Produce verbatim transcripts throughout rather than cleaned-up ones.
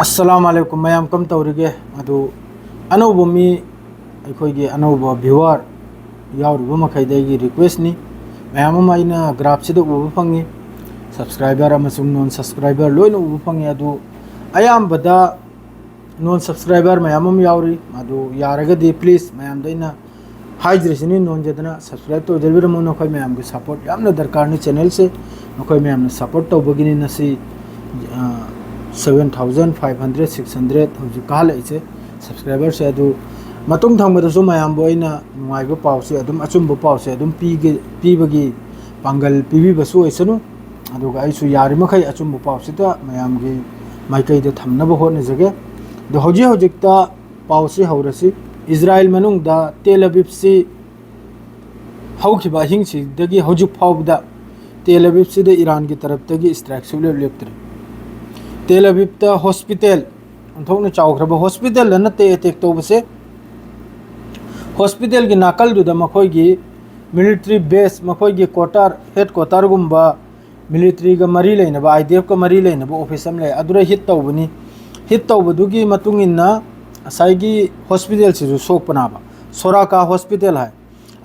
ꯑꯁꯂꯥꯝ ꯑꯂꯩꯀꯨꯝ ꯃꯌꯥꯝ, ꯀꯝ ꯇꯧꯔꯤꯒꯦ? ꯑꯗꯨ ꯑꯅꯧꯕ ꯃꯤ, ꯑꯩꯈꯣꯏꯒꯤ ꯑꯅꯧꯕ viewer ꯌꯥꯎꯔꯤꯕ ꯃꯈꯩꯗ ꯑꯩꯒꯤ request ꯅꯤ, ꯃꯌꯥꯝ ꯑꯃ ꯑꯩꯅ graph ꯁꯤꯗ ꯎꯕ ꯐꯪꯉꯤ, subscriber ꯑꯃꯁꯨꯡ non subscriber ꯂꯣꯏꯅ ꯎꯕ ꯐꯪꯉꯤ꯫ ꯑꯗꯨ ꯑꯌꯥꯝꯕꯗ non subscriber ꯃꯌꯥꯝ ꯑꯃ ꯌꯥꯎꯔꯤ꯫ ꯑꯗꯨ ꯌꯥꯔꯒꯗꯤ please ꯃꯌꯥꯝꯗ ꯑꯩꯅ ꯍꯥꯏꯖꯔꯤꯁꯤꯅꯤ, ꯅꯣꯟꯖꯗꯅ subscribe ꯇꯧꯖꯕꯤꯔꯝꯃꯨ꯫ ꯅꯈꯣꯏ ꯃꯌꯥꯝꯒꯤ support ꯌꯥꯝꯅ ꯗꯔꯀꯥꯔꯅꯤ꯫ Channel ꯁꯦ ꯅꯈꯣꯏ ꯃꯌꯥꯝꯅ support ꯇꯧꯕꯒꯤꯅꯤ ꯉꯁꯤ, ꯑ, seven thousand five hundred, six hundred ꯍꯧꯖꯤꯛ ꯀꯥꯍꯜꯂꯛꯏꯁꯦ, subscriber ꯁꯦ꯫ ꯑꯗꯨ ꯃꯇꯨꯡ ꯊꯪꯕꯗꯁꯨ ꯃꯌꯥꯝꯕꯨ ꯑꯩꯅ ꯅꯨꯡꯉꯥꯏꯕ ꯄꯥꯎꯁꯦ ꯑꯗꯨꯝ, ꯑꯆꯨꯝꯕ ꯄꯥꯎꯁꯦ ꯑꯗꯨꯝ ꯄꯤꯒꯦ, ꯄꯤꯕꯒꯤ ꯄꯥꯡꯒꯜ ꯄꯤꯕꯤꯕꯁꯨ ꯑꯣꯏꯁꯅꯨ꯫ ꯑꯗꯨꯒ ꯑꯩꯁꯨ ꯌꯥꯔꯤꯃꯈꯩ ꯑꯆꯨꯝꯕ ꯄꯥꯎꯁꯤꯗ ꯃꯌꯥꯝꯒꯤ ꯃꯥꯏꯀꯩꯗ ꯊꯝꯅꯕ ꯍꯣꯠꯅꯖꯒꯦ꯫ ꯑꯗꯣ ꯍꯧꯖꯤꯛ ꯍꯧꯖꯤꯛꯇ ꯄꯥꯎꯁꯤ ꯍꯧꯔꯁꯤ꯫ ꯏꯖꯔꯥꯏꯜ ꯃꯅꯨꯡꯗ ꯇꯦꯜ ꯑꯕꯤꯕꯁꯤ ꯍꯧꯈꯤꯕ ꯑꯍꯤꯡꯁꯤꯗꯒꯤ ꯍꯧꯖꯤꯛ ꯐꯥꯎꯕꯗ ꯇꯦꯜ ꯑꯕꯤꯕꯁꯤꯗ ꯏꯔꯥꯟꯒꯤ ꯇꯔꯞꯇꯒꯤ strike ꯁꯨꯛꯂꯦꯞ ꯂꯦꯞꯇ꯭ꯔꯤ꯫ ꯇꯦꯜ ꯑꯕꯤꯕꯇ hospital, ꯑꯣꯟꯊꯣꯛꯅ ꯆꯥꯎꯈ꯭ꯔꯕ hospital ꯗ ꯅꯠꯇꯦ attack ꯇꯧꯕꯁꯦ, hospital ꯒꯤ ꯅꯥꯀꯜꯗꯨꯗ ꯃꯈꯣꯏꯒꯤ military base, ꯃꯈꯣꯏꯒꯤ quarter, headquarter ꯒꯨꯝꯕ, military ꯒ ꯃꯔꯤ ꯂꯩꯅꯕ, I D F ꯀ ꯃꯔꯤ ꯂꯩꯅꯕ office ꯑꯃ ꯂꯩ, ꯑꯗꯨꯗ hit ꯇꯧꯕꯅꯤ꯫ Hit ꯇꯧꯕꯗꯨꯒꯤ ꯃꯇꯨꯡ ꯏꯟꯅ ꯉꯁꯥꯏꯒꯤ hospital ꯁꯤꯁꯨ ꯁꯣꯛꯄꯅꯦꯕ, ꯁꯣꯔꯥꯀꯥ hospital ꯍꯥꯏ꯫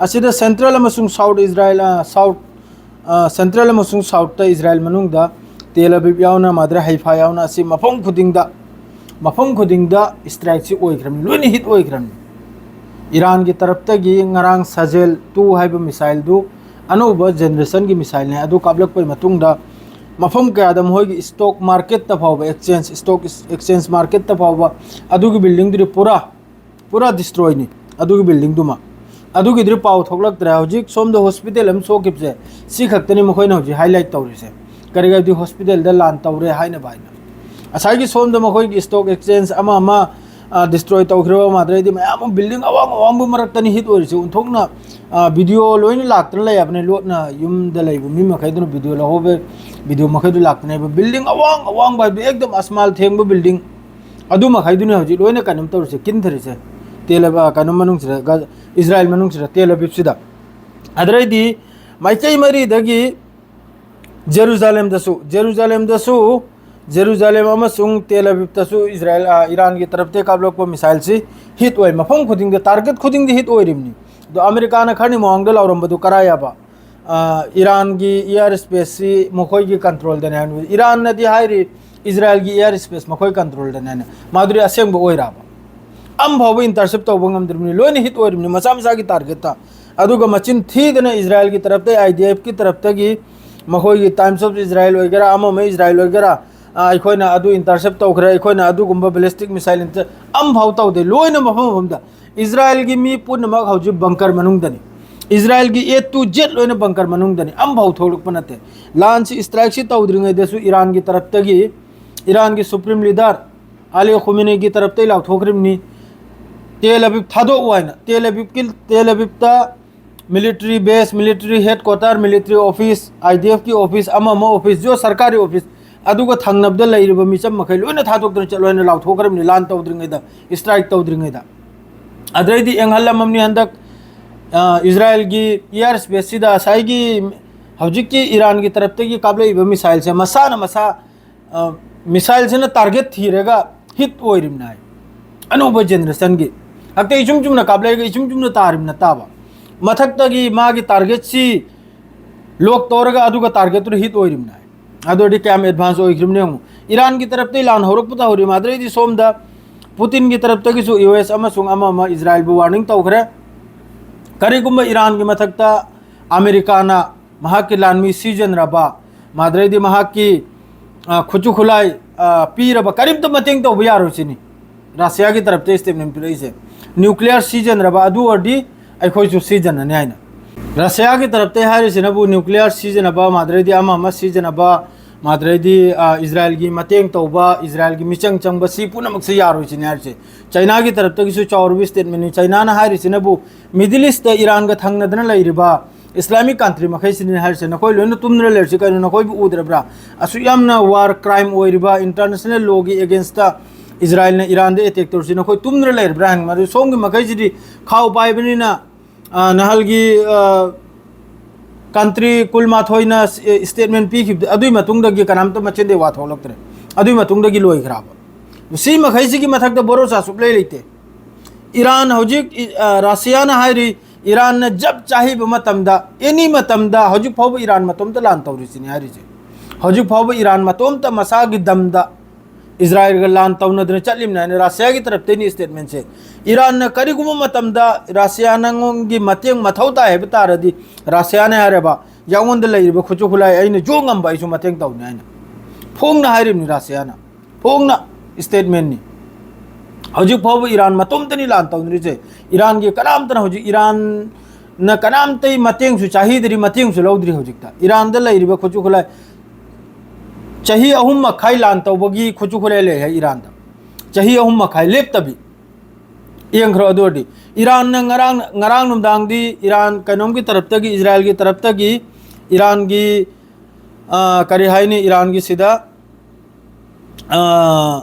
ꯑꯁꯤꯗ central ꯑꯃꯁꯨꯡ south Israel, ꯑ, south, ꯑ, central ꯑꯃꯁꯨꯡ south ꯇ ꯏꯖꯔꯥꯏꯜ ꯃꯅꯨꯡꯗ ꯇꯦꯜ ꯑꯕꯤꯕ ꯌꯥꯎꯅ, ꯃꯥꯗ꯭ꯔꯦ ꯍꯩꯐꯥ ꯌꯥꯎꯅ, ꯑꯁꯤ ꯃꯐꯝ ꯈꯨꯗꯤꯡꯗ, ꯃꯐꯝ ꯈꯨꯗꯤꯡꯗ strike ꯁꯤ ꯑꯣꯏꯈ꯭ꯔꯕꯅꯤ, ꯂꯣꯏꯅ hit ꯑꯣꯏꯈ꯭ꯔꯕꯅꯤ꯫ ꯏꯔꯥꯟꯒꯤ ꯇꯔꯞꯇꯒꯤ ꯉꯔꯥꯡ ꯁꯖꯦꯜ two ꯍꯥꯏꯕ missile ꯗꯨ ꯑꯅꯧꯕ generation ꯒꯤ missile ꯅꯦ꯫ ꯑꯗꯨ ꯀꯥꯞꯂꯛꯄꯒꯤ ꯃꯇꯨꯡꯗ ꯃꯐꯝ ꯀꯌꯥꯗ ꯃꯈꯣꯏꯒꯤ stock market ꯇ ꯐꯥꯎꯕ, exchange, stock exchange market ꯇ ꯐꯥꯎꯕ ꯑꯗꯨꯒꯤ building ꯗꯨꯗꯤ ꯄꯨꯔꯥ, ꯄꯨꯔꯥ destroy ꯅꯤ ꯑꯗꯨꯒꯤ building ꯗꯨꯃ꯫ ꯑꯗꯨꯒꯤꯗꯨꯗꯤ ꯄꯥꯎ ꯊꯣꯛꯂꯛꯇ꯭ꯔꯦ꯫ ꯍꯧꯖꯤꯛ ꯁꯣꯝꯗ hospital ꯑꯃ ꯁꯣꯛꯈꯤꯕꯁꯦ, ꯁꯤ ꯈꯛꯇꯅꯤ ꯃꯈꯣꯏꯅ ꯍꯧꯖꯤꯛ highlight ꯇꯧꯔꯤꯁꯦ꯫ ꯀꯔꯤꯒꯤꯗꯤ hospital ꯗ ꯂꯥꯟ ꯇꯧꯔꯦ ꯍꯥꯏꯅꯕ ꯍꯥꯏꯅ꯫ ꯉꯁꯥꯏꯒꯤ ꯁꯣꯝꯗ ꯃꯈꯣꯏꯒꯤ stock exchange ꯑꯃ ꯑꯃ, ꯑ, destroy ꯇꯧꯈ꯭ꯔꯕ ꯃꯥꯗ꯭ꯔꯦꯗꯤ ꯃꯌꯥꯝ ꯑꯃ building ꯑꯋꯥꯡ ꯑꯋꯥꯡꯕ ꯃꯔꯛꯇꯅꯤ hit ꯑꯣꯏꯔꯤꯁꯦ꯫ ꯑꯣꯟꯊꯣꯛꯅ, ꯑ, video ꯂꯣꯏꯅ ꯂꯥꯛꯇꯅ ꯂꯩ ꯍꯥꯏꯕꯅꯤ꯫ ꯂꯣꯠꯅ ꯌꯨꯝꯗ ꯂꯩꯕ ꯃꯤ ꯃꯈꯩꯗꯨꯅ video ꯂꯧꯍꯧꯕ, video ꯃꯈꯩꯗꯨ ꯂꯥꯛꯇꯅ ꯂꯩꯕ꯫ Building ꯑꯋꯥꯡ ꯑꯋꯥꯡꯕ ꯍꯥꯏꯕꯗꯤ ꯑꯦꯛꯗꯝ ꯑꯁꯃꯥꯜ ꯊꯦꯡꯕ building ꯑꯗꯨ ꯃꯈꯩꯗꯨꯅꯤ ꯍꯧꯖꯤꯛ ꯂꯣꯏꯅ ꯀꯩꯅꯣꯝ ꯇꯧꯔꯤꯁꯦ, ꯀꯤꯟꯊꯔꯤꯁꯦ꯫ ꯇꯦꯜ ꯑꯕ-, ꯀꯩꯅꯣ ꯃꯅꯨꯡꯁꯤꯗ, ꯒ-, ꯏꯖꯔꯥꯏꯜ ꯃꯅꯨꯡꯁꯤꯗ, ꯇꯦꯜ ꯑꯕꯤꯕꯁꯤꯗ꯫ ꯑꯗꯨꯗꯩꯗꯤ ꯃꯥꯏꯀꯩ ꯃꯔꯤꯗꯒꯤ ꯖꯦꯔꯨꯖꯥꯂꯦꯝꯗꯁꯨ, ꯖꯦꯔꯨꯖꯥꯂꯦꯝꯗꯁꯨ ꯖꯦꯔꯨꯖꯥꯂꯦꯝ ꯑꯃꯁꯨꯡ ꯇꯦꯜ ꯑꯕꯤꯕꯇꯁꯨ ꯏꯖꯔꯥꯌꯦꯜ, ꯑ, ꯏꯔꯥꯟꯒꯤ ꯇꯔꯞꯇꯒꯤ ꯀꯥꯞꯂꯛꯄ ꯃꯤꯁꯥꯏꯜꯁꯤ ꯍꯤꯠ ꯑꯣꯏ, ꯃꯐꯝ ꯈꯨꯗꯤꯡꯗ, ꯇꯥꯔꯒꯦꯠ ꯈꯨꯗꯤꯡꯗ ꯍꯤꯠ ꯑꯣꯏꯔꯤꯕꯅꯤ꯫ ꯑꯗꯣ ꯑꯃꯦꯔꯤꯀꯥꯅ ꯈꯔꯅꯤ ꯃꯃꯥꯡꯗ ꯂꯥꯎꯔꯝꯕꯗꯨ ꯀꯔꯥꯏ ꯌꯥꯕ? ꯑ, ꯏꯔꯥꯟꯒꯤ ꯏꯌꯥꯔ ꯁ꯭ꯄꯦꯁꯁꯤ ꯃꯈꯣꯏꯒꯤ ꯀꯟꯇ꯭ꯔꯣꯜꯗꯅꯤ ꯍꯥꯏꯕ꯫ ꯏꯔꯥꯟꯅꯗꯤ ꯍꯥꯏꯔꯤ ꯏꯖꯔꯥꯌꯦꯜꯒꯤ ꯏꯌꯥꯔ ꯁ꯭ꯄꯦꯁ ꯃꯈꯣꯏ ꯀꯟꯇ꯭ꯔꯣꯜꯗꯅꯤ ꯍꯥꯏꯅ꯫ ꯃꯗꯨꯗꯤ ꯑꯁꯦꯡꯕ ꯑꯣꯏꯔꯕ? ꯑꯝꯐꯥꯎꯕ ꯏꯟꯇꯔꯁꯦꯞ ꯇꯧꯕ ꯉꯝꯗ꯭ꯔꯤꯕꯅꯤ, ꯂꯣꯏꯅ ꯍꯤꯠ ꯑꯣꯏꯔꯤꯕꯅꯤ ꯃꯁꯥ ꯃꯁꯥꯒꯤ ꯇꯥꯔꯒꯦꯠꯇ꯫ ꯑꯗꯨꯒ ꯃꯆꯤꯟ ꯊꯤꯗꯅ ꯏꯖꯔꯥꯌꯦꯜꯒꯤ ꯇꯔꯞꯇ, ꯑꯥꯏ ꯗꯤ ꯑꯦꯐꯀꯤ ꯇꯔꯞꯇꯒꯤ, ꯃꯈꯣꯏꯒꯤ ꯇꯥꯏꯝꯁ ꯑꯣꯐ ꯏꯖꯔꯥꯌꯦꯜ ꯑꯣꯏꯒꯦꯔꯥ, ꯑꯃ ꯑꯃ ꯏꯖꯔꯥꯌꯦꯜ ꯑꯣꯏꯒꯦꯔꯥ, "ꯑ, ꯑꯩꯈꯣꯏꯅ ꯑꯗꯨ ꯏꯟꯇꯔꯁꯦꯞ ꯇꯧꯈ꯭ꯔꯦ, ꯑꯩꯈꯣꯏꯅ ꯑꯗꯨꯒꯨꯝꯕ ꯕꯦꯂꯤꯁꯇꯤꯛ ꯃꯤꯁꯥꯏꯜ ꯏꯟꯇꯔ-," ꯑꯝꯐꯥꯎ ꯇꯧꯗꯦ꯫ ꯂꯣꯏꯅ ꯃꯐꯝ ꯃꯐꯝꯗ ꯏꯖꯔꯥꯌꯦꯜꯒꯤ ꯃꯤ ꯄꯨꯝꯅꯃꯛ ꯍꯧꯖꯤꯛ ꯕꯪꯀꯔ ꯃꯅꯨꯡꯗꯅꯤ꯫ ꯏꯖꯔꯥꯌꯦꯜꯒꯤ A to Z ꯂꯣꯏꯅ ꯕꯪꯀꯔ ꯃꯅꯨꯡꯗꯅꯤ, ꯑꯝꯐꯥꯎ ꯊꯣꯛꯂꯛꯄ ꯅꯠꯇꯦ꯫ ꯂꯥꯟꯁꯤ, ꯏꯁꯇ꯭ꯔꯥꯏꯛꯁꯤ ꯇꯧꯗ꯭ꯔꯤꯉꯩꯗꯁꯨ ꯏꯔꯥꯟꯒꯤ ꯇꯔꯞꯇꯒꯤ, ꯏꯔꯥꯟꯒꯤ ꯁꯨꯄ꯭ꯔꯤꯝ ꯂꯤꯗꯔ ꯑꯂꯤ ꯈꯨꯃꯦꯅꯤꯒꯤ ꯇꯔꯞꯇꯒꯤ ꯂꯥꯎꯊꯣꯛꯈ꯭ꯔꯤꯕꯅꯤ꯫ ꯇꯦꯜ ꯑꯕꯤꯕ ꯊꯥꯗꯣꯛꯎ ꯍꯥꯏꯅ꯫ ꯇꯦꯜ ꯑꯕꯤꯕꯀꯤ, ꯇꯦꯜ ꯑꯕꯤꯕꯇ military base, military headquarter, military office, I D ꯑꯦꯐꯀꯤ ꯑꯣꯐꯤꯁ, ꯑꯃ ꯑꯃ ꯑꯣꯐꯤꯁ, ꯖꯣ ꯁꯔꯀꯥꯔꯤ ꯑꯣꯐꯤꯁ, ꯑꯗꯨꯒ ꯊꯪꯅꯕꯗ ꯂꯩꯔꯤꯕ ꯃꯤꯆꯝ ꯃꯈꯩ ꯂꯣꯏꯅ ꯊꯥꯗꯣꯛꯇꯨꯅ ꯆꯠꯂꯣ ꯍꯥꯏꯅ ꯂꯥꯎꯊꯣꯛꯈ꯭ꯔꯕꯅꯤ, ꯂꯥꯟ ꯇꯧꯗ꯭ꯔꯤꯉꯩꯗ, ꯏꯁꯇ꯭ꯔꯥꯏꯛ ꯇꯧꯗ꯭ꯔꯤꯉꯩꯗ꯫ ꯑꯗꯩꯗꯤ ꯑꯦꯡꯍꯜ ꯑꯃꯅꯤ ꯍꯟꯗꯛ, ꯑ, ꯏꯖꯔꯥꯌꯦꯜꯒꯤ ꯏꯌꯥꯔ ꯁ꯭ꯄꯦꯁꯁꯤꯗ ꯉꯁꯥꯏꯒꯤ ꯍꯧꯖꯤꯛꯀꯤ ꯏꯔꯥꯟꯒꯤ ꯇꯔꯞꯇꯒꯤ ꯀꯥꯞꯂꯛꯏꯕ ꯃꯤꯁꯥꯏꯜꯁꯦ ꯃꯁꯥꯅ ꯃꯁꯥ, ꯑ, ꯃꯤꯁꯥꯏꯜꯁꯤꯅ ꯇꯥꯔꯒꯦꯠ ꯊꯤꯔꯒ ꯍꯤꯠ ꯑꯣꯏꯔꯤꯕꯅꯤ ꯍꯥꯏ꯫ ꯑꯅꯧꯕ ꯖꯦꯅꯦꯔꯦꯁꯟꯒꯤ ꯍꯛꯇ ꯏꯆꯨꯝ ꯆꯨꯝꯅ ꯀꯥꯞꯂꯛꯑꯒ ꯏꯆꯨꯝ ꯆꯨꯝꯅ ꯇꯥꯔꯤꯕ ꯅꯠꯇꯕ, ꯃꯊꯛꯇꯒꯤ ꯃꯥꯒꯤ ꯇꯥꯔꯒꯦꯠꯁꯤ ꯂꯣꯛ ꯇꯧꯔꯒ ꯑꯗꯨꯒ ꯇꯥꯔꯒꯦꯠꯇꯨꯗ ꯍꯤꯠ ꯑꯣꯏꯔꯤꯕꯅꯤ ꯍꯥꯏ꯫ ꯑꯗꯨ ꯑꯣꯏꯔꯗꯤ ꯀꯌꯥꯝ ꯑꯦꯗꯚꯥꯟꯁ ꯑꯣꯏꯈ꯭ꯔꯤꯕꯅꯦ ꯌꯦꯡꯉꯨ꯫ ꯏꯔꯥꯟꯒꯤ ꯇꯔꯞꯇꯒꯤ ꯂꯥꯟ ꯍꯧꯔꯛꯄꯗ ꯍꯧꯔꯤ꯫ ꯑꯗꯨꯗꯩꯗꯤ ꯁꯣꯝꯗ ꯄꯨꯇꯤꯟꯒꯤ ꯇꯔꯞꯇꯒꯤꯁꯨ ꯌꯨ ꯑꯦꯁ ꯑꯃꯁꯨꯡ ꯑꯃ ꯑꯃ ꯏꯖꯔꯥꯌꯦꯜꯕꯨ ꯋꯥꯔꯅꯤꯡ ꯇꯧꯈ꯭ꯔꯦ꯫ ꯀꯔꯤꯒꯨꯝꯕ ꯏꯔꯥꯟꯒꯤ ꯃꯊꯛꯇ ꯑꯃꯦꯔꯤꯀꯥꯅ ꯃꯍꯥꯛꯀꯤ ꯂꯥꯟꯃꯤ ꯁꯤꯖꯤꯟꯅꯔꯕ, ꯃꯗꯨꯗꯩꯗꯤ ꯃꯍꯥꯛꯀꯤ, ꯑ, ꯈꯨꯠꯁꯨ ꯈꯨꯠꯂꯥꯏ, ꯑ, ꯄꯤꯔꯕ ꯀꯔꯤꯝꯇ ꯃꯇꯦꯡ ꯇꯧꯕ ꯌꯥꯔꯣꯏ ꯁꯤꯅꯤ ꯔꯁꯤꯌꯥꯒꯤ ꯇꯔꯞꯇ ꯁ꯭ꯇꯦꯠꯃꯦꯟ ꯄꯤꯔꯛꯏꯁꯦ꯫ ꯅ꯭ꯌꯨꯀ꯭ꯂꯤꯌꯔ ꯁꯤꯖꯤꯟꯅꯔꯕ, ꯑꯗꯨ ꯑꯣꯏꯔꯗꯤ ꯑꯩꯈꯣꯏꯁꯨ ꯁꯤꯖꯤꯟꯅꯅꯤ ꯍꯥꯏꯅ꯫ ꯔꯁꯤꯌꯥꯒꯤ ꯇꯔꯞꯇ ꯍꯥꯏꯔꯤꯁꯤꯅꯕꯨ ꯅ꯭ꯌꯨꯀ꯭ꯂꯤꯌꯔ ꯁꯤꯖꯤꯟꯅꯕ, ꯃꯗꯨꯗꯩꯗꯤ ꯑꯃ ꯑꯃ ꯁꯤꯖꯤꯟꯅꯕ, ꯃꯗꯨꯗꯩꯗꯤ, ꯑ, ꯏꯖꯔꯥꯌꯦꯜꯒꯤ ꯃꯇꯦꯡ ꯇꯧꯕ, ꯏꯖꯔꯥꯌꯦꯜꯒꯤ ꯃꯤꯆꯪ ꯆꯪꯕ, ꯁꯤ ꯄꯨꯝꯅꯃꯛꯁꯦ ꯌꯥꯔꯣꯏ ꯁꯤꯅꯤ ꯍꯥꯏꯔꯤꯁꯦ꯫ ꯆꯥꯏꯅꯥꯒꯤ ꯇꯔꯞꯇꯒꯤꯁꯨ ꯆꯥꯎꯔꯕ ꯁ꯭ꯇꯦꯠꯃꯦꯟꯅꯤ꯫ ꯆꯥꯏꯅꯥꯅ ꯍꯥꯏꯔꯤꯁꯤꯅꯕꯨ ꯃꯤꯗꯜ ꯏꯁꯇ ꯏꯔꯥꯟꯒ ꯊꯪꯅꯗꯅ ꯂꯩꯔꯤꯕ ꯏꯁꯂꯥꯃꯤꯛ ꯀꯟꯇ꯭ꯔꯤ ꯃꯈꯩꯁꯤꯅꯤ ꯍꯥꯏꯔꯤꯁꯦ, ꯅꯈꯣꯏ ꯂꯣꯏꯅ ꯇꯨꯝꯗꯨꯅ ꯂꯩꯔꯤꯁꯤ ꯀꯩꯅꯣ? ꯅꯈꯣꯏꯕꯨ ꯎꯗ꯭ꯔꯕ꯭ꯔꯥ? ꯑꯁꯨꯛ ꯌꯥꯝꯅ ꯋꯥꯔ ꯀ꯭ꯔꯥꯏꯝ ꯑꯣꯏꯔꯤꯕ, ꯏꯟꯇꯔꯅꯦꯁꯅꯦꯜ ꯂꯣꯒꯤ ꯑꯦꯒꯦꯟꯁꯇ ꯏꯖꯔꯥꯌꯦꯜꯅ ꯏꯔꯥꯟꯗ ꯑꯦꯇꯦꯛ ꯇꯧꯔꯤꯁꯤ ꯅꯈꯣꯏ ꯇꯨꯝꯗꯨꯅ ꯂꯩꯔꯕ꯭ꯔꯥ ꯍꯥꯏꯅ꯫ ꯃꯗꯨ ꯁꯣꯝꯒꯤ ꯃꯈꯩꯁꯤꯗꯤ ꯈꯥꯎ ꯄꯥꯏꯕꯅꯤꯅ, ꯑ, ꯅꯍꯥꯜꯒꯤ, ꯑ, ꯀꯟꯇ꯭ꯔꯤ ꯀꯨꯟꯃꯥꯊꯣꯏꯅ ꯁ-, ꯑꯦ, ꯁ꯭ꯇꯦꯠꯃꯦꯟ ꯄꯤꯈꯤꯕꯗ, ꯑꯗꯨꯒꯤ ꯃꯇꯨꯡꯗꯒꯤ ꯀꯅꯥꯝꯇ ꯃꯆꯤꯟꯗꯒꯤ ꯋꯥ ꯊꯣꯛꯂꯛꯇ꯭ꯔꯦ꯫ ꯑꯗꯨꯒꯤ ꯃꯇꯨꯡꯗꯒꯤ ꯂꯣꯏꯈ꯭ꯔꯕ꯫ ꯁꯤ ꯃꯈꯩꯁꯤꯒꯤ ꯃꯊꯛꯇ ꯚꯣꯔꯣꯁꯥ ꯁꯨꯛꯂꯩ ꯂꯩꯇꯦ꯫ ꯏꯔꯥꯟ ꯍꯧꯖꯤꯛ, ꯑ, ꯔꯁꯤꯌꯥꯅ ꯍꯥꯏꯔꯤ, ꯏꯔꯥꯟꯅ ꯖꯞ ꯆꯥꯍꯤꯕ ꯃꯇꯝꯗ, ꯑꯦꯅꯤ ꯃꯇꯝꯗ, ꯍꯧꯖꯤꯛ ꯐꯥꯎꯕ ꯏꯔꯥꯟ ꯃꯇꯣꯝꯇ ꯂꯥꯟ ꯇꯧꯔꯤꯁꯤꯅꯤ ꯍꯥꯏꯔꯤꯁꯦ꯫ ꯍꯧꯖꯤꯛ ꯐꯥꯎꯕ ꯏꯔꯥꯟ ꯃꯇꯣꯝꯇ ꯃꯁꯥꯒꯤ ꯗꯝꯗ ꯏꯖꯔꯥꯏꯜꯒ ꯂꯥꯟ ꯇꯧꯅꯗꯅ ꯆꯠꯂꯤꯕꯅꯤ ꯍꯥꯏꯅ ꯔꯁꯤꯌꯥꯒꯤ ꯇꯔꯞꯇꯩꯅꯤ ꯁ꯭ꯇꯦꯠꯃꯦꯟꯁꯦ꯫ ꯏꯔꯥꯟꯅ ꯀꯔꯤꯒꯨꯝꯕ ꯃꯇꯝꯗ ꯔꯁꯤꯌꯥ ꯅꯉꯣꯟꯒꯤ ꯃꯇꯦꯡ ꯃꯊꯧ ꯇꯥꯏ ꯍꯥꯏꯕ ꯇꯥꯔꯗꯤ, ꯔꯁꯤꯌꯥꯅ ꯍꯥꯏꯔꯦꯕ, ꯌꯥꯉꯣꯟꯗ ꯂꯩꯔꯤꯕ ꯈꯨꯠꯁꯨ ꯈꯨꯠꯂꯥꯏ ꯑꯩꯅ ꯌꯣꯛ ꯉꯝꯕ ꯑꯩꯁꯨ ꯃꯇꯦꯡ ꯇꯧꯅꯤ ꯍꯥꯏꯅ ꯐꯣꯡꯅ ꯍꯥꯏꯔꯤꯕꯅꯤ ꯔꯁꯤꯌꯥꯅ꯫ ꯐꯣꯡꯅ ꯁ꯭ꯇꯦꯠꯃꯦꯟꯅꯤ꯫ ꯍꯧꯖꯤꯛ ꯐꯥꯎꯕ ꯏꯔꯥꯟ ꯃꯇꯣꯝꯇꯅꯤ ꯂꯥꯟ ꯇꯧꯅꯔꯤꯁꯦ꯫ ꯏꯔꯥꯟꯒꯤ ꯀꯅꯥꯝꯇꯅ ꯍꯧꯖꯤꯛ ꯏꯔꯥꯟꯅ ꯀꯅꯥꯝꯇꯩ ꯃꯇꯦꯡꯁꯨ ꯆꯥꯍꯤꯗ꯭ꯔꯤ, ꯃꯇꯦꯡꯁꯨ ꯂꯧꯗ꯭ꯔꯤ꯫ ꯍꯧꯖꯤꯛꯇ ꯏꯔꯥꯟꯗ ꯂꯩꯔꯤꯕ ꯈꯨꯠꯁꯨ ꯈꯨꯠꯂꯥꯏ ꯆꯍꯤ ꯑꯍꯨꯝ ꯃꯈꯥꯏ ꯂꯥꯟ ꯇꯧꯕꯒꯤ ꯈꯨꯠꯁꯨ ꯈꯨꯠꯂꯥꯏ ꯂꯩ ꯍꯥꯏ ꯏꯔꯥꯟꯗ꯫ ꯆꯍꯤ ꯑꯍꯨꯝ ꯃꯈꯥꯏ ꯂꯦꯞꯇꯕꯤ꯫ ꯌꯦꯡꯈ꯭ꯔꯣ꯫ ꯑꯗꯨ ꯑꯣꯏꯔꯗꯤ ꯏꯔꯥꯟꯅ ꯉꯔꯥꯡ, ꯉꯔꯥꯡ ꯅꯨꯡꯗꯥꯡꯗꯤ ꯏꯔꯥꯟ ꯀꯩꯅꯣꯝꯒꯤ ꯇꯔꯞꯇꯒꯤ, ꯏꯖꯔꯥꯏꯜꯒꯤ ꯇꯔꯞꯇꯒꯤ, ꯏꯔꯥꯟꯒꯤ, ꯑ, ꯀꯔꯤ ꯍꯥꯏꯅꯤ, ꯏꯔꯥꯟꯒꯤ ꯁꯤꯗ, ꯑ,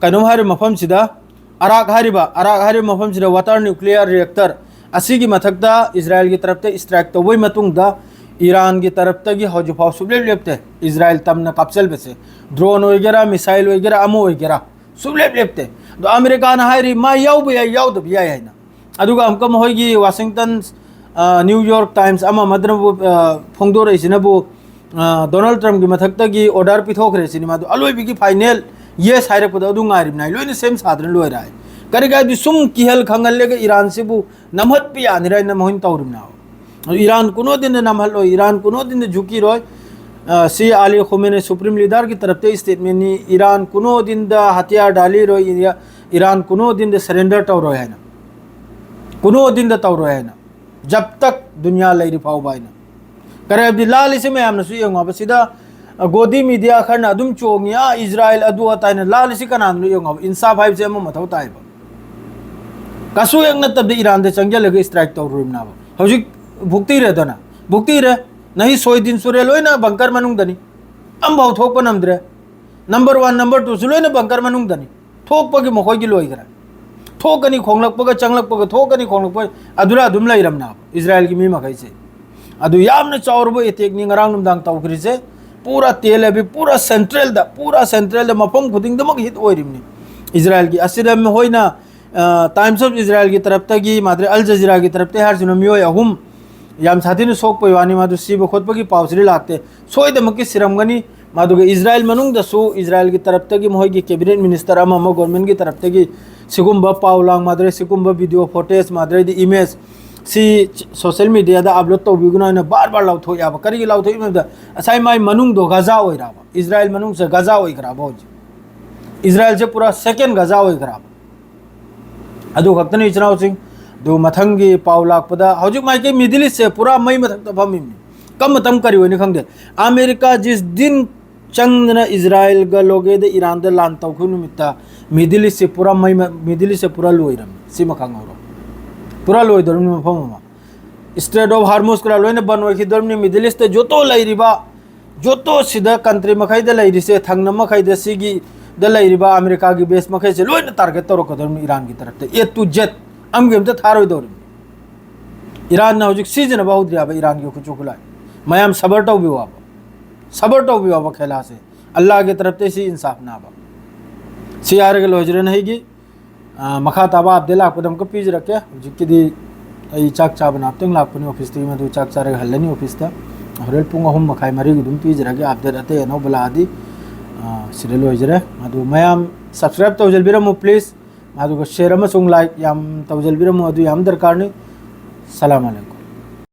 ꯀꯩꯅꯣꯝ ꯍꯥꯏꯔꯤꯕ ꯃꯐꯝꯁꯤꯗ, ꯑꯔꯥꯛ ꯍꯥꯏꯔꯤꯕ, ꯑꯔꯥꯛ ꯍꯥꯏꯔꯤꯕ ꯃꯐꯝꯁꯤꯗ water nuclear reactor ꯑꯁꯤꯒꯤ ꯃꯊꯛꯇ ꯏꯖꯔꯥꯏꯜꯒꯤ ꯇꯔꯞꯇ ꯏꯁꯇ꯭ꯔꯥꯏꯛ ꯇꯧꯕꯒꯤ ꯃꯇꯨꯡꯗ ꯏꯔꯥꯟꯒꯤ ꯇꯔꯞꯇꯒꯤ ꯍꯧꯖꯤꯛꯐꯥꯎ ꯁꯨꯛꯂꯦꯞ ꯂꯦꯞꯇꯦ꯫ ꯏꯖꯔꯥꯏꯜ ꯇꯝꯅ ꯀꯥꯞꯆꯜꯕꯁꯦ, ꯗ꯭ꯔꯣꯟ ꯑꯣꯏꯒꯦꯔꯥ, ꯃꯤꯁꯥꯏꯜ ꯑꯣꯏꯒꯦꯔꯥ, ꯑꯃ ꯑꯣꯏꯒꯦꯔꯥ, ꯁꯨꯛꯂꯦꯞ ꯂꯦꯞꯇꯦ꯫ ꯑꯗꯣ ꯑꯃꯦꯔꯤꯀꯥꯅ ꯍꯥꯏꯔꯤ, ꯃꯥ ꯌꯥꯎꯕ ꯌꯥꯏ, ꯌꯥꯎꯗꯕ ꯌꯥꯏ ꯍꯥꯏꯅ꯫ ꯑꯗꯨꯒ ꯑꯃꯨꯛꯀ ꯃꯈꯣꯏꯒꯤ ꯋꯥꯁꯤꯡꯇꯟ, ꯑ, ꯅ꯭ꯌꯨ ꯌꯣꯔꯛ ꯇꯥꯏꯝꯁ ꯑꯃ ꯑꯃꯗꯅꯕꯨ, ꯑ, ꯐꯣꯡꯗꯣꯔꯛꯏꯁꯤꯅꯕꯨ, ꯑ, ꯗꯣꯅꯥꯜꯗ ꯇ꯭ꯔꯝꯞꯀꯤ ꯃꯊꯛꯇꯒꯤ ꯑꯣꯔꯗꯔ ꯄꯤꯊꯣꯛꯈ꯭ꯔꯦ ꯁꯤꯅꯤ꯫ ꯃꯥꯗꯣ ꯑꯂꯣꯏꯕꯒꯤ ꯐꯥꯏꯅꯦꯜ ꯌꯦꯁ ꯍꯥꯏꯔꯛꯄꯗꯣ ꯑꯗꯨ ꯉꯥꯏꯔꯤꯕꯅꯤ ꯍꯥꯏ꯫ ꯂꯣꯏꯅ ꯁꯦꯝ ꯁꯥꯗꯅ ꯂꯣꯏꯔꯦ ꯍꯥꯏ꯫ ꯀꯔꯤꯒꯤ ꯍꯥꯏꯗꯤ ꯁꯨꯝ ꯀꯤꯍꯜ ꯈꯪꯍꯜꯂꯒ ꯏꯔꯥꯟꯁꯤꯕꯨ ꯅꯝꯍꯠꯄ ꯌꯥꯅꯤꯔ ꯍꯥꯏꯅ ꯃꯈꯣꯏꯅ ꯇꯧꯔꯤꯕꯅꯦꯕ꯫ ꯏꯔꯥꯟ ꯀꯨꯅꯣ ꯗꯤꯟꯗ ꯅꯝꯍꯜꯂꯣꯏ, ꯏꯔꯥꯟ ꯀꯨꯅꯣ ꯗꯤꯟꯗ ꯖꯨꯀꯤꯔꯣꯏ꯫ ꯑ, ꯁꯤ ꯑꯂꯤ ꯈꯣꯃꯦꯅꯤ ꯁꯨꯄ꯭ꯔꯤꯝ ꯂꯤꯗꯔꯒꯤ ꯇꯔꯞꯇ ꯁ꯭ꯇꯦꯠꯃꯦꯟꯅꯤ, ꯏꯔꯥꯟ ꯀꯨꯅꯣ ꯗꯤꯟꯗ ꯍꯇꯤꯌꯥꯔ ꯗꯥꯂꯤꯔꯣꯏ, ꯏꯔꯥ-, ꯏꯔꯥꯟ ꯀꯨꯅꯣ ꯗꯤꯟꯗ ꯁꯔꯦꯟꯗꯔ ꯇꯧꯔꯣꯏ ꯍꯥꯏꯅ, ꯀꯨꯅꯣ ꯗꯤꯟꯗ ꯇꯧꯔꯣꯏ ꯍꯥꯏꯅ, ꯖꯕ ꯇꯛ ꯗꯨꯅꯤꯌꯥ ꯂꯩꯔꯤ ꯐꯥꯎꯕ ꯍꯥꯏꯅ꯫ ꯀꯔꯤ ꯍꯥꯏꯕꯗꯤ ꯂꯥꯜꯂꯤꯁꯤ ꯃꯌꯥꯝꯅꯁꯨ ꯌꯦꯡꯉꯣ ꯍꯥꯏꯕ ꯁꯤꯗ, ꯑ, ꯒꯣꯗꯤ ꯃꯤꯗꯤꯌꯥ ꯈꯔꯅ ꯑꯗꯨꯝ ꯆꯣꯡꯉꯤ, ꯑꯥ, ꯏꯖꯔꯥꯏꯜ ꯑꯗꯨ ꯑꯇꯥ ꯍꯥꯏꯅ ꯂꯥꯜꯂꯤꯁꯤ ꯀꯅꯥꯅꯣ ꯌꯦꯡꯉꯣ ꯍꯥꯏꯕ꯫ ꯏꯟꯁꯥꯐ ꯍꯥꯏꯕꯁꯤ ꯑꯃ ꯃꯊꯧ ꯇꯥꯏꯕ꯫ ꯀꯩꯁꯨ ꯍꯦꯛ ꯅꯠꯇꯕꯗ ꯏꯔꯥꯟꯗ ꯆꯪꯁꯤꯜꯂꯒ ꯏꯁꯇ꯭ꯔꯥꯏꯛ ꯇꯧꯔꯨꯔꯤꯕꯅꯦꯕ꯫ ꯍꯧꯖꯤꯛ ꯚꯨꯛꯇꯤꯔꯦꯗꯅ, ꯚꯨꯛꯇꯤꯔꯦ, ꯅꯍꯤ ꯁꯣꯏꯗꯤꯟ ꯁꯨꯔꯦ ꯂꯣꯏꯅ ꯕꯪꯀꯔ ꯃꯅꯨꯡꯗꯅꯤ, ꯑꯝꯐꯥꯎ ꯊꯣꯛꯄ ꯉꯝꯗ꯭ꯔꯦ꯫ ꯅꯝꯕꯔ ꯋꯥꯟ, ꯅꯝꯕꯔ ꯇꯨꯁꯨ ꯂꯣꯏꯅ ꯕꯪꯀꯔ ꯃꯅꯨꯡꯗꯅꯤ꯫ ꯊꯣꯛꯄꯒꯤ ꯃꯈꯣꯏꯒꯤ ꯂꯣꯏꯈ꯭ꯔꯦ꯫ ꯊꯣꯛꯀꯅꯤ ꯈꯣꯡꯂꯛꯄꯒ ꯆꯪꯂꯛꯄꯒ, ꯊꯣꯛꯀꯅꯤ ꯈꯣꯡꯂꯛꯄꯒ, ꯑꯗꯨꯅ ꯑꯗꯨꯝ ꯂꯩꯔꯝꯅꯦꯕ ꯏꯖꯔꯥꯏꯜꯒꯤ ꯃꯤ ꯃꯈꯩꯁꯦ꯫ ꯑꯗꯨ ꯌꯥꯝꯅ ꯆꯥꯎꯔꯕ ꯑꯦꯇꯦꯛꯅꯤ ꯉꯔꯥꯡ ꯅꯨꯡꯗꯥꯡ ꯇꯧꯈ꯭ꯔꯤꯁꯦ꯫ ꯄꯨꯔꯥ ꯇꯦꯜ ꯑꯕꯤꯕ, ꯄꯨꯔꯥ ꯁꯦꯟꯇ꯭ꯔꯦꯜꯗ, ꯄꯨꯔꯥ ꯁꯦꯟꯇ꯭ꯔꯦꯜꯗ ꯃꯐꯝ ꯈꯨꯗꯤꯡꯗꯃꯛ ꯍꯤꯠ ꯑꯣꯏꯔꯤꯕꯅꯤ ꯏꯖꯔꯥꯏꯜꯒꯤ꯫ ꯑꯁꯤꯗ ꯃꯈꯣꯏꯅ, ꯑ, ꯇꯥꯏꯝꯁ ꯑꯣꯐ ꯏꯖꯔꯥꯏꯜꯒꯤ ꯇꯔꯞꯇꯒꯤ, ꯃꯥꯗ꯭ꯔꯦ ꯑꯜ ꯖꯖꯤꯔꯥꯒꯤ ꯇꯔꯞꯇꯒꯤ ꯍꯥꯏꯔꯤꯁꯤꯅ ꯃꯤꯑꯣꯏ ꯑꯍꯨꯝ ꯌꯥꯝ ꯁꯥꯊꯤꯅ ꯁꯣꯛꯄꯒꯤ ꯋꯥꯅꯤ, ꯃꯗꯨ ꯁꯤꯕ ꯈꯣꯠꯄꯒꯤ ꯄꯥꯎꯁꯤꯗꯤ ꯂꯥꯛꯇꯦ꯫ ꯁꯣꯏꯗꯅꯃꯛꯀꯤ ꯁꯤꯔꯝꯒꯅꯤ꯫ ꯃꯗꯨꯒ ꯏꯖꯔꯥꯏꯜ ꯃꯅꯨꯡꯗꯁꯨ ꯏꯖꯔꯥꯏꯜꯒꯤ ꯇꯔꯞꯇꯒꯤ ꯃꯈꯣꯏꯒꯤ ꯀꯦꯕꯤꯅꯦꯠ ꯃꯤꯅꯤꯁꯇꯔ ꯑꯃ ꯑꯃ ꯒꯣꯔꯃꯦꯟꯒꯤ ꯇꯔꯞꯇꯒꯤ ꯁꯤꯒꯨꯝꯕ ꯄꯥꯎ ꯂꯥꯡ, ꯃꯥꯗ꯭ꯔꯦ ꯁꯤꯒꯨꯝꯕ ꯚꯤꯗꯤꯑꯣ ꯐꯣꯇꯦꯖ, ꯃꯥꯗ꯭ꯔꯦꯗꯤ ꯏꯃꯦꯖ ꯁꯤ ꯁꯣꯁꯦꯜ ꯃꯤꯗꯤꯌꯥꯗ ꯑꯞꯂꯣꯗ ꯇꯧꯕꯤꯒꯅꯨ ꯍꯥꯏꯅ ꯕꯥꯔ ꯕꯥꯔ ꯂꯥꯎꯊꯣꯛꯑꯦꯕ꯫ ꯀꯔꯤꯒꯤ ꯂꯥꯎꯊꯣꯛꯏꯕꯅꯣ ꯍꯥꯏꯕꯗ ꯉꯁꯥꯏ ꯃꯥꯏ ꯃꯅꯨꯡꯗꯣ ꯒꯖꯥ ꯑꯣꯏꯔꯕ, ꯏꯖꯔꯥꯏꯜ ꯃꯅꯨꯡꯁꯦ ꯒꯖꯥ ꯑꯣꯏꯈ꯭ꯔꯕ ꯍꯧꯖꯤꯛ꯫ ꯏꯖꯔꯥꯏꯜꯁꯦ ꯄꯨꯔꯥ ꯁꯦꯀꯦꯟ ꯒꯖꯥ ꯑꯣꯏꯈ꯭ꯔꯕ꯫ ꯑꯗꯨ ꯈꯛꯇꯅꯤ ꯏꯆꯤꯟ ꯏꯅꯥꯎꯁꯤꯡ꯫ ꯑꯗꯨ ꯃꯊꯪꯒꯤ ꯄꯥꯎ ꯂꯥꯛꯄꯗ, ꯍꯧꯖꯤꯛ ꯃꯥꯏꯀꯩ ꯃꯤꯗꯜ ꯏꯁꯁꯦ ꯄꯨꯔꯥ ꯃꯩ ꯃꯊꯛꯇ ꯐꯝꯃꯤꯕꯅꯤ꯫ ꯀꯔꯝꯕ ꯃꯇꯝ ꯀꯔꯤ ꯑꯣꯏꯅꯤ ꯈꯪꯗꯦ꯫ ꯑꯃꯦꯔꯤꯀꯥ ꯖꯤꯁ ꯗꯤꯟ ꯆꯪꯗꯅ ꯏꯖꯔꯥꯏꯜꯒ ꯂꯣꯒꯦꯗ ꯏꯔꯥꯟꯗ ꯂꯥꯟ ꯇꯧꯈꯤꯕ ꯅꯨꯃꯤꯠꯇ ꯃꯤꯗꯜ ꯏꯁꯁꯦ ꯄꯨꯔꯥ ꯃꯩ, ꯃꯤꯗꯜ ꯏꯁꯁꯦ ꯄꯨꯔꯥ ꯂꯣꯏꯔꯝꯃꯤ꯫ ꯁꯤꯃ ꯈꯪꯍꯧꯔꯣ꯫ ꯄꯨꯔꯥ ꯂꯣꯏꯗꯧꯔꯤꯕꯅꯤ ꯃꯐꯝ ꯑꯃ꯫ ꯏꯁꯇ꯭ꯔꯦꯠ ꯑꯣꯐ ꯍꯥꯔꯃꯨꯁ ꯀꯔꯥ ꯂꯣꯏꯅ ꯕꯟ ꯑꯣꯏꯈꯤꯗꯧꯔꯤꯕꯅꯤ꯫ ꯃꯤꯗꯜ ꯏꯁꯇ ꯖꯣꯇꯣ ꯂꯩꯔꯤꯕ, ꯖꯣꯇꯣꯁꯤꯗ ꯀꯟꯇ꯭ꯔꯤ ꯃꯈꯩꯗ ꯂꯩꯔꯤꯁꯦ, ꯊꯪꯅ ꯃꯈꯩꯗ ꯁꯤꯒꯤꯗ ꯂꯩꯔꯤꯕ ꯑꯃꯦꯔꯤꯀꯥꯒꯤ ꯕꯦꯁ ꯃꯈꯩꯁꯦ ꯂꯣꯏꯅ ꯇꯥꯔꯒꯦꯠ ꯇꯧꯔꯛꯀꯗꯧꯔꯤꯕꯅꯤ ꯏꯔꯥꯟꯒꯤ ꯇꯔꯞꯇ꯫ ꯑꯦ ꯇꯨ ꯖꯦꯠ ꯑꯃꯒꯤ ꯑꯝꯇ ꯊꯥꯔꯣꯏꯗꯧꯔꯤꯕꯅꯤ꯫ ꯏꯔꯥꯟꯅ ꯍꯧꯖꯤꯛ ꯁꯤꯖꯤꯟꯅꯕ ꯍꯧꯗ꯭ꯔꯤꯕ ꯏꯔꯥꯟꯒꯤ ꯈꯨꯠꯁꯨ ꯈꯨꯠꯂꯥꯏ꯫ ꯃꯌꯥꯝ ꯁꯕꯔ ꯇꯧꯕꯤꯌꯣꯕ, ꯁꯕꯔ ꯇꯧꯕꯤꯌꯣꯕ ꯈꯦꯂꯥꯁꯦ꯫ ꯑꯜꯂꯥꯍꯒꯤ ꯇꯔꯞꯇ ꯁꯤ ꯏꯟꯁꯥꯐꯅꯥꯕ꯫ ꯁꯤ ꯍꯥꯏꯔꯒ ꯂꯣꯏꯖꯔꯦ ꯅꯍꯩꯒꯤ꯫ ꯑꯥ, ꯃꯈꯥ ꯇꯥꯕ ꯑꯞꯗꯦꯠ ꯂꯥꯛꯄꯗ ꯑꯃꯨꯛꯀ ꯄꯤꯖꯔꯛꯀꯦ꯫ ꯍꯧꯖꯤꯛꯀꯤꯗꯤ ꯑꯩ ꯆꯥꯛ ꯆꯥꯕ ꯉꯥꯛꯇꯪ ꯂꯥꯛꯄꯅꯤ ꯑꯣꯐꯤꯁꯇꯒꯤ, ꯃꯗꯨ ꯆꯥꯛ ꯆꯥꯔꯒ ꯍꯜꯂꯅꯤ ꯑꯣꯐꯤꯁꯇ꯫ ꯍꯣꯔꯦꯟ ꯄꯨꯡ ꯑꯍꯨꯝ ꯃꯈꯥꯏ ꯃꯔꯤꯒꯤ ꯑꯗꯨꯝ ꯄꯤꯖꯔꯛꯀꯦ ꯑꯞꯗꯦꯠ ꯑꯇꯩ ꯑꯅꯧꯕ ꯂꯥꯛꯑꯗꯤ꯫ ꯑꯥ, ꯁꯤꯗ ꯂꯣꯏꯖꯔꯦ꯫ ꯑꯗꯨ ꯃꯌꯥꯝ ꯁꯕꯁꯀ꯭ꯔꯥꯏꯕ ꯇꯧꯖꯕꯤꯔꯝꯃꯨ ꯄ꯭ꯂꯤꯖ꯫ ꯑꯗꯨꯒ ꯁꯤꯌꯔ ꯑꯃꯁꯨꯡ ꯂꯥꯏꯛ ꯌꯥꯝ ꯇꯧꯖꯕꯤꯔꯝꯃꯨ, ꯑꯗꯨ ꯌꯥꯝ ꯗꯔꯀꯥꯔꯅꯤ꯫ ꯁꯂꯥꯝ ꯑꯂꯩꯀꯨꯝ꯫